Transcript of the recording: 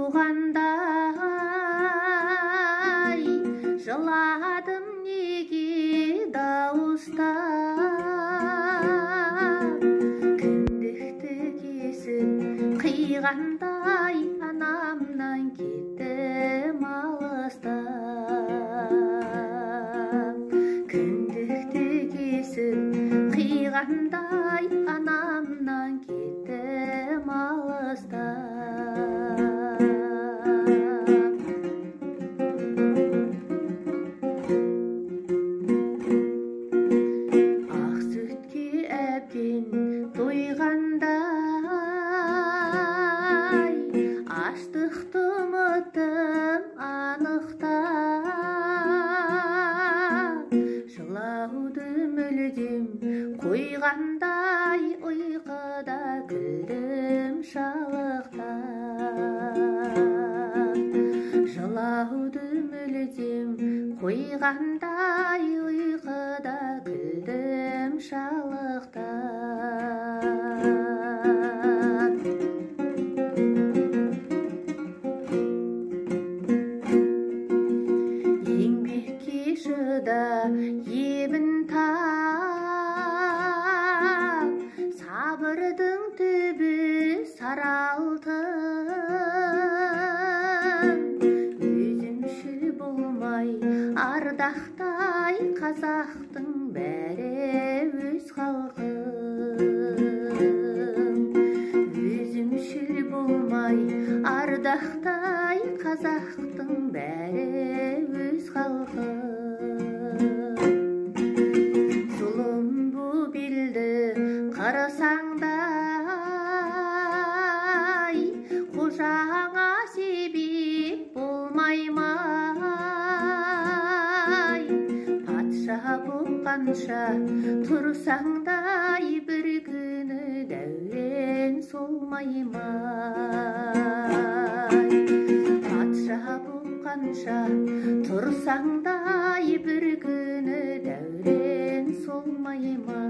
туғандай, жыладым неге дауыстап, кіндікті кесіп қиғандай, анамнан кеттім алыстап. Кіндікті кесіп қиғандай, анамнан кеттім алыстап. Ақ сүтке әбден тойғандай, аштықты ұмыттым анықтап, жылауды мүлдем қойғандай, ұйқыда күлдім шалықтап. Жылауды мүлдем қойғандай, ұйқыда күлдім шалықтап. Еңбекке шыда, ебін тап, сабырдың түбі сары алтын. Өзімшіл болмай ардақтай, қазақтың бәрі өз халқын. Өзімшіл болмай ардақтай, қазақтың бәрі өз халқын. Зұлым бұ белді қырсаң да, қожаңа себеп болмай ма? Патша боп қанша тұрсаң да, бір күні дәурен солмай ма? Патша боп қанша тұрсаң да, бір күні дәурен солмай ма?